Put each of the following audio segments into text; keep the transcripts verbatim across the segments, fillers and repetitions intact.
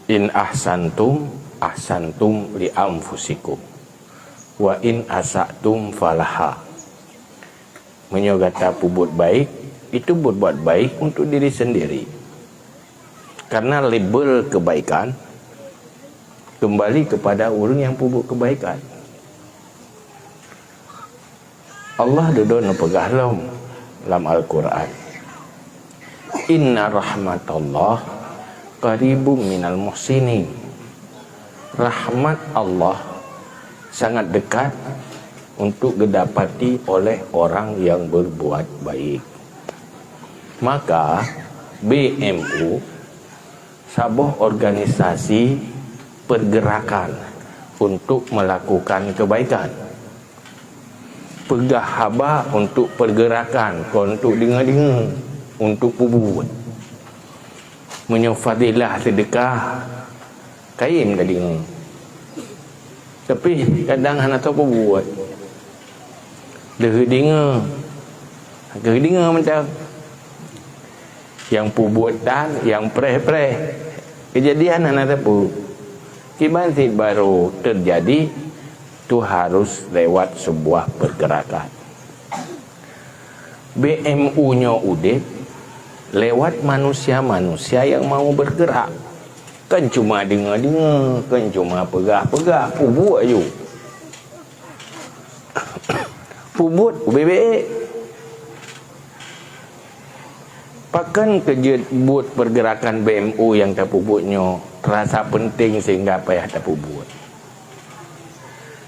"In ahsantum, ahsantum li anfusikum, wa in asa'tum falaha." Meunyoe gata peubuet baik, itu berbuat baik untuk diri sendiri. Karena label kebaikan kembali kepada orang yang peubuet kebaikan. Allah dudoe neupeugah lom lam Al-Quran, "Inna rahmatallah qaribum minal muhsinin." Rahmat Allah sangat dekat untuk didapati oleh orang yang berbuat baik. Maka, B M U saboh organisasi pergerakan untuk melakukan kebaikan. Peugah haba untuk pergerakan, kon untuk deungoe-deungoe, untuk peubuet. Meunyoe fadilah seudeukah, kayém tadeungoe. Tapi kadang hana teupeue buet. Lheueh deungoe, lheueh deungoe mantong. Nyang peubuet tan, nyang preh-preh. Keujadian hana teupeue. Kiban cit barô teujadi, tu harus lewat sebuah pergerakan. B M U nyoe udeb lewat manusia-manusia nyang mau bergerak. Kon cuma deungoe-deungoe, kon cuma peugah-peugah, peubuet aju. Peubuet ubé-bé. Pakon keu jeuet buet pergerakan B M U nyang tapeubuet nyoe teurasa peunteng sehingga payah tapeubuet?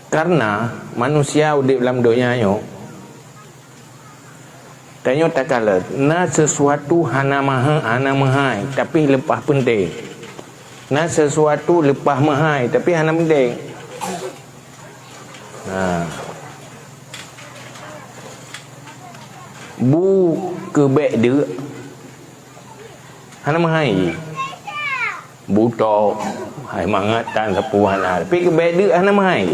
Karena manusia udeb lam donya nyoe, tanyoe takalon, na sesuatu hana mahe-, hana meuhai, tapi leupah peunteng. Na sesuatu leupah meuhai, tapi hana peunteng. Ha. Bu keu bék deuk, hana meuhai. Bu tok, hai mangat tan sapeue hana. Tapi keu bék deuk hana meuhai.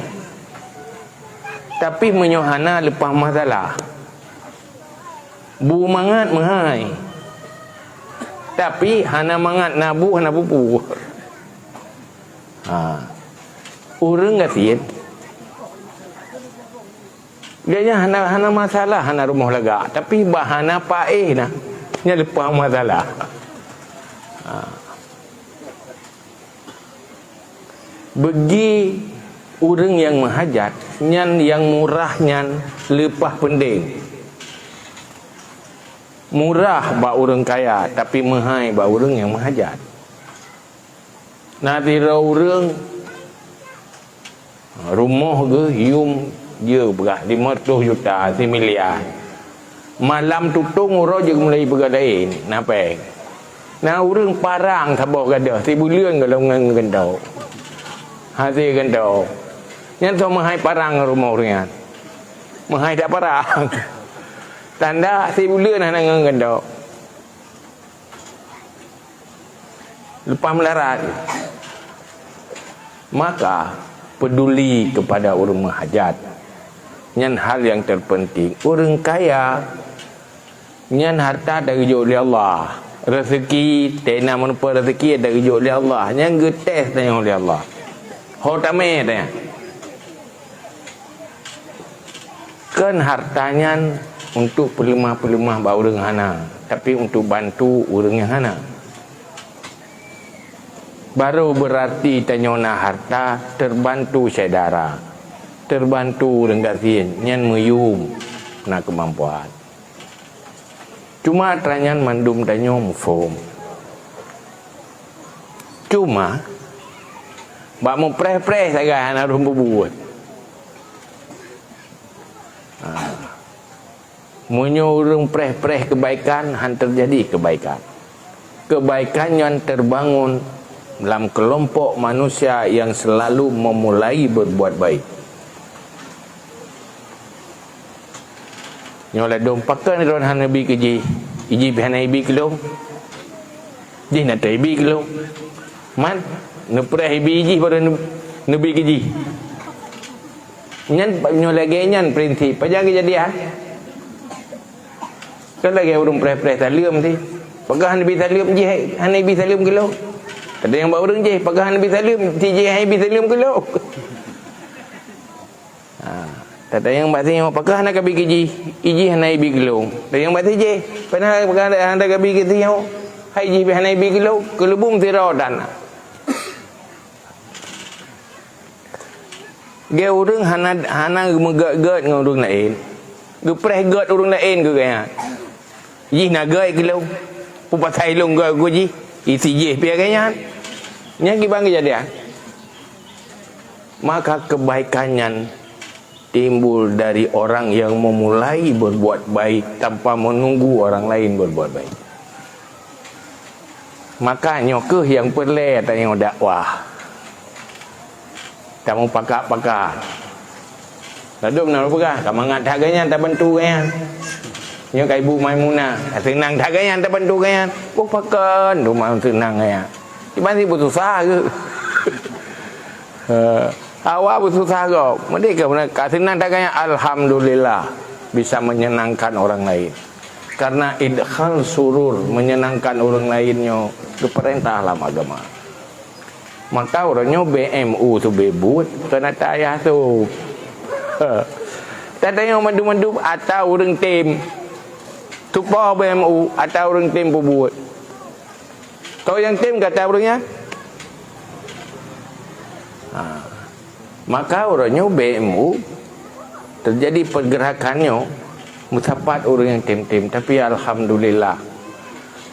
Tapi meunyoe hana leupah masalah. Bu mangat meuhai. Tapi hana mangat na bu hana peue-peue. Ha. Ureuëng gasien, gobnyan hana, hana masalah, hana rumoh lagak, tapi bah hana paéh na, nyan leupah masalah. Ha. Bagi ureuëng nyang meuhajat, nyan nyang murah nyan leupah peunteng. Murah bak ureuëng kaya, tapi meuhai bak ureuëng nyang meuhajat. Na sidroe ureuëng, rumoh geuh yum jeuet peugah lima reutôh juta, similia. Malam tutong uroe jeuet mulai peugah laén, na péng. Na ureuëng parang saboh gadôh, sibuleuen gohlom ngon geuntô. Hase geuntô. Nyan soe meuhai parang rumoh ureuëng nyan. Meuhai dak parang. Tanda sibuleuen hana ngon geuntô. Leupah meularat. Maka, peduli kepada ureuëng meuhajat. Nyan hal nyang terpenting. Ureuëng kaya, nyan harta tageujok lé Allah. Rezeki, tena meuneupeue rezeki tageujok lé Allah. Nyan geutés tanyoe lé Allah. Ho tamé tanya. Kon harta nyan untuk peuleumah-peuleumah bak ureuëng hana, tapi untuk bantu ureuëng nyang hana. Baru beurati tanyoe na harta, terbantu syedara, terbantu ureuëng gasien, nyan meuyum na keumampuan. Cuma atra nyan mandum tanyoe muphom. Cuma, bak meupreh-preh sagai hana rhom peubuet. Ha. Meunyoe ureuëng preh-preh keubaikan, han teujadi keubaikan. Keubaikan nyan teubangon lam keulompok manusia nyang seulalu meumulai beurbuat baik. Nyoe ladôm pakon droe hana bi keu jih, ijih pih hana ibi keu lôn. Jih na teuibi keu lôn. Man, neupreh ibi jih baru neu-, neubi keu jih. Nyan, nyoe lagée nyan prinsip. Pajan keujadian? Kan lagée ureuëng preh-preh saleuem tadi. Pakon hana bi saleuem jih, hana ibi saleuem keu lôn. Ada nyang bak ureuëng jih, pakon hana bi saleuem, si jih hana bi saleuem keu lôn. Ha, tanyong bak si nyoe, pakon hana kabi keu jih, i jih hana ibi keu lôn. Tanyong bak si jih, pakon hana, pakon hana kabi keu si nyoe, hai jih hana ibi keu lôn, keu lubum sidroe dan. Geu ureuëng hana, hana geumeugét-gét ngon ureuëng laén. Geupreh gét ureuëng laén keu geuh nyan. Jih na gét keu lôn. Peue pasai lôn gét keu jih? Isi jih pih lagée nyan. Nyan kiban keujadian. Maka kebaikan nyan timbul dari orang yang memulai berbuat baik tanpa menunggu orang lain berbuat baik. Maka nyoe kheueh nyang peureulée tanyoe dakwah. Tamupakat-pakat. Ladôm na peugah, ka mangat that geuh nyan tabantu geuh nyan. Nyoe ka Ibu Maimunah, ka seunang that geuh nyan tabantu geuh nyan. Boh pakon teuma seunang geuh nyan. Kiban si beususah geuh. Eh, awak beususah gob. Meudeh ka, ka seunang that geuh nyan, alhamdulillah, bisa menyenangkan orang lain. Karena idkhal surur, menyenangkan ureuëng laén nyoe geupeurintah lam agama. Maka uroe nyoe B M U tu beubuet, kon ata ayah tu. Teudeungoe mandum-mandum ata ureuëng tem. Tupo B M U, ata ureuëng tem peubuet. Toh nyang tem keu ata ureuëng nyan? Ha. Maka uroe nyoe B M U teujadi pergerakan nyoe meusapat ureuëng nyang tem-tem, tapi alhamdulillah,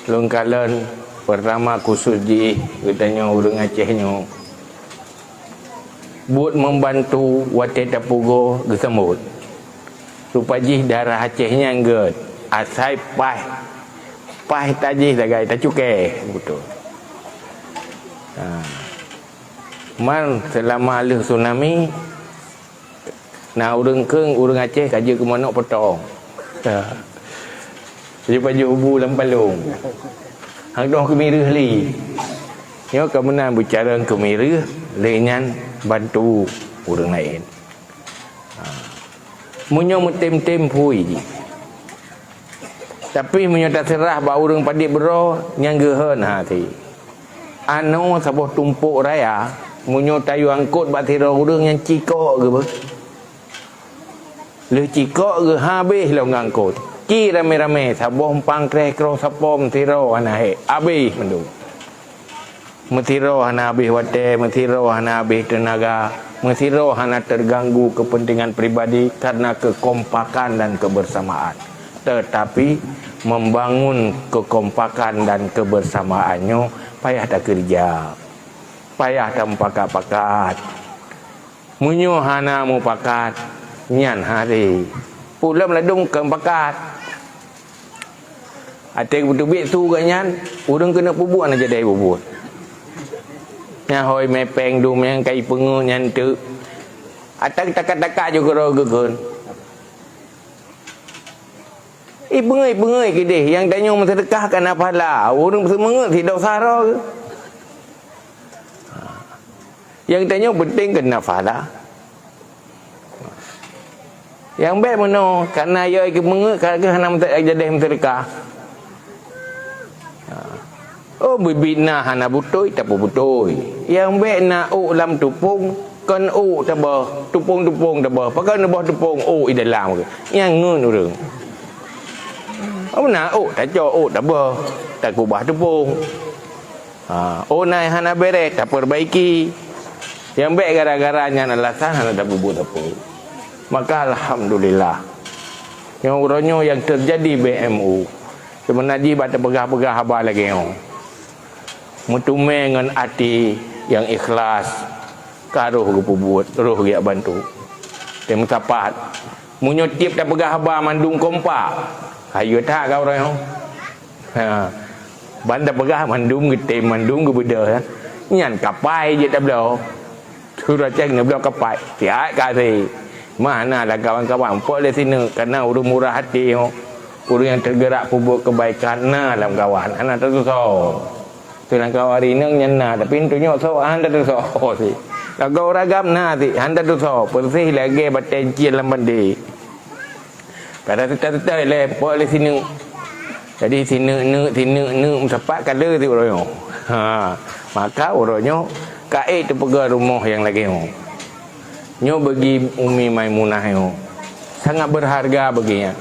lôn kalon, peurtama khusos jih geutanyoe ureuëng Aceh nyoe buet membantu watée tapeugoe geusambot. Rupa jih darah Aceh nyan gét, asai paih, paih tajih sagai tacukée beutôi. Ha. Man seulama lheueh tsunami, na ureuëng kheun ureuëng Aceh ka jeuet keu manok peutong. Ha. Jeuet pajoh bu lam palong. Hang dong keumireuh lé. Nyoe ka meunan beucarông keumireuh, lé nyan bantu ureuëng laén. Ha. Meunyoe meutem-tem phui jih. Tapi meunyoe taseurah bak ureuëng padit beuroe, nyan geuhon hase. Anoe saboh tumpok raya, meunyoe tayue angkot bak sidroe ureuëng nyan cikok geuh beuh. Lheueh cikok geuh habéh lom ngon angkot. Ci ramé-ramé, saboh umpang kreh kroh sapo meusidroe hana hék, habéh mandum. Meusidroe hana habéh watée, meusidroe hana habéh teunaga, meusidroe hana teuganggu keupeuntengan pribadi karena keukompakan dan kebersamaan. Teutapi, membangun keukompakan dan kebersamaan nyoe payah takeurija, payah tamupakat-pakat. Meunyoe hana mupakat, nyan hase. Ulôn ladôm kon pakat. Até geuteubiet su geuh nyan, ureuëng keuneuk peubuet hana jadeh peubuet. Nyan hôi mé péng dum nyang ka ipeungeut nyan teuk. Ata takah-takah ju keudroe geukheun. Ipeungeut-ipeungeut keudeh, nyang tanyoe meuseudeukah ka na pahala, ureuëng seumeungeut sidroe saroe geuh. Nyang tanyoe peunteng keu na pahala. Nyang bék meunoe, kana yo ikeu meungeut ka geuh hana meuta-, jadeh meuseudeukah. Oh, biet-biet na hana beutôi, tapeubutôi. Nyang bék na ôk lam tupông, kon ôk taböh, tupông-tupông taböh. Pakon neuboh tupông ôk i dalam geuh. Nyang ngeut ureuëng. Oh, na ôk tacok ôk taböh, takubah tupông. Ha, oh na nyang hana béreh, tapeurbaiki. Nyang bék gara-gara nyan alasan hana tapeubuet sapeue. Maka alhamdulillah. Nyoe uroe nyoe nyang teujadi B M U. Seubeuna jih bak tapeugah-peugah haba lagée nyoe. Meuteumé ngon até nyang ikhlas, ka roh geupeubuet, roh geujak bantu. Teuh meusapat. Meunyoe tieb tapeugah haba mandum kompak, hayeu that ka uroe nyoe. Ha. Ban tapeugah mandum geutem, mandum geubeudôh, ya. Nyan kapai jeuet tabloe. Surah cek neubloe kapai. Siat ka até. Mana lah kawan-kawan, pok lé sineuk, karena ureuëng murah até nyoe. Ureuëng nyang teugerak peubuet keubaikan na lam kawan, hana tatusoe. Teulang kawan rineueng nyan na, tapi tunyok soe hana tatusoe si. Lagoe uragam na si, hana tatusoe. Peureuseh lagée batée cil lam bande. Kada teutai-teutai lé, pok lé sineuk. Jadi sineuk-neuk, sineuk-neuk meusapat kala si uroe nyoe. Ha. Maka uroe nyoe ka ék teupeugah rumoh nyang lagée nyoe. Nyoe bagi Umi Maimunah nyoe sangat berharga bagi nyan.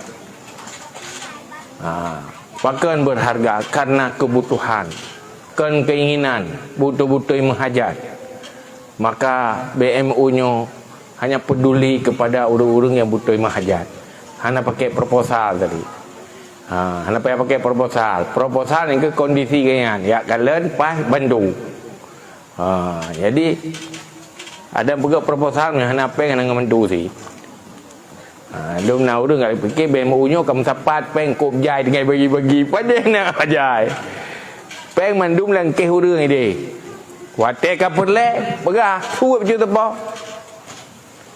Ha, pakon berharga? Karena kebutuhan, kon keinginan, beutôi-beutôi meuhajat. Maka B M U nyoe hanya peduli kepada ureuëng-ureuëng nyang beutôi meuhajat. Hana pakai proposal tadi. Ha, hana payah pakai proposal. Proposal nyang keu kondisi geuhnyan, jak kalon paih bantu. Ha, jadi ada peugah proposal ngon hana péng hana ngon bantu sit. Ha, lom na ureuëng ka pike B M U nyoe ka meusapat péng kôb jai tinggai bagi-bagi. Padahai na jai. Péng mandum lam kéh ureuëng ideh. Watée ka peureulée, peugah, suet bacut teupah.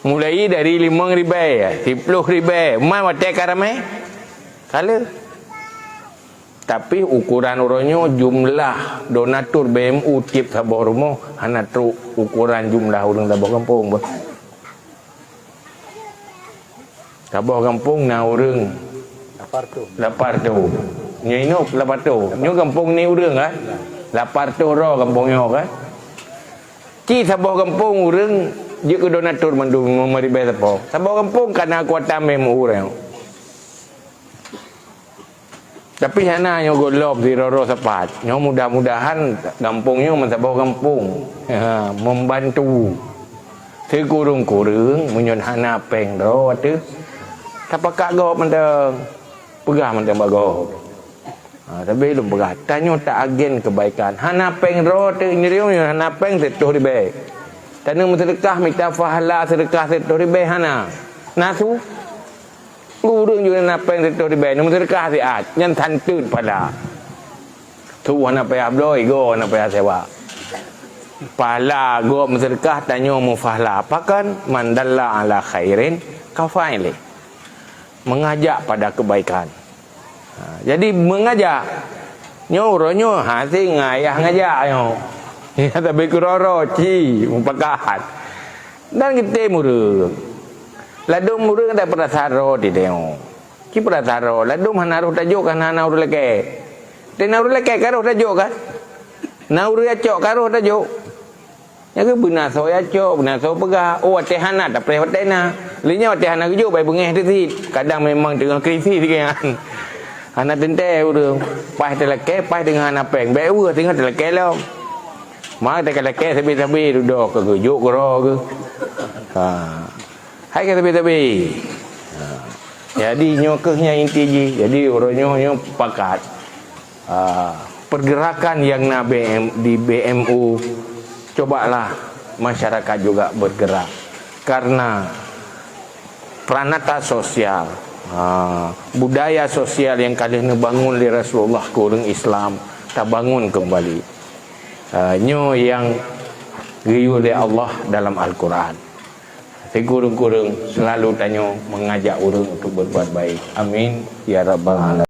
Mulai dari limong ribée, siploh ribée, man watée ka ramé. Kala. Tapi ukuran uroe nyoe jumlah donatur B M U tieb saboh rumoh hana trok ukuran jumlah ureuëng saboh gampông bah. Saboh gampông na ureuëng lapan reutôh. Lapan reutôh. Nyoe inoe lapan reutôh. Nyoe gampông ni ureuëng kan? Lapan reutôh droe gampông nyoe kan? Ci saboh gampông ureuëng jeuet keu donatur mandum meuribée sapo. Saboh gampông ka na kuasa M U ureuëng. Tapi hana nyoe gohlom sidroe-droe sapat. Nyoe mudah-mudahan gampông nyoe meusaboh gampông. Ha, membantu. Sikureueng-kureueng meunyoe hana péng droe teuh, tapakat gob mantong. Peugah mantong bak gob. Ha, tapi lôn peugah, tanyoe ta agen kebaikan. Hana péng droe teuh, nyoe hana péng sireutoh ribée. Tanyoe meuseudeukah mita pahala seudeukah sireutoh ribée hana. Na su? Ureuëng jeuet na péng sireutoh ribée, meuseudeukah siat, nyan santeut pahala. Su hana payah bloe, igoe hana payah sewa. Pahala gob meuseudeukah, tanyoe meupahala. Pakon? Man dalla ala khairin kafailih. Mengajak pada kebaikan. Ha, jadi mengajak. Nyoe uroe nyoe hase ngayah ngajak nyoe. Ya, tapi keudroe-droe ci mupakat. Dan geutem ureuëng. Ladôm ureuëng ada peurasaan droe di tanyoe. Ci peurasaan droe, ladôm hana roh tajok kan hana ureuëng lakée. Teuh na ureuëng lakée ka roh tajok kan? Na ureuëng acok ka roh tajok. Nyang keuh beuna soe ya cok, beuna soe peugah, oh watée hana tapreh watée na. Lé nyan watée hana geujok bai beungéh teuh cit. Kadang memang teungoh krisis lagée nyan. Hana teuntée ureuëng. Paih teulakée, paih teungoh hana péng. Bék weueh teungoh teulakée lom. Ma teuka lakée sabe-sabe dudoe keu geujok keudroe keuh. Ha. Hai ka sabe-sabe. Ha. Jadi nyoe keuh nyang inti jih. Jadi uroe nyoe nyoe pakat. Ah, pergerakan yang na B M, di B M U, cobalah masyarakat juga bergerak. Karena pranata sosial, ah, budaya sosial yang ka lheueh neubangun lé Rasulullah keu ureuëng Islam, tabangun kembali. Ah, nyoe yang geuyue lé Allah dalam Al-Quran. Sikureueng-kureueng selalu tanyoe mengajak ureuëng untuk berbuat baik. Amin ya rabbal alamin.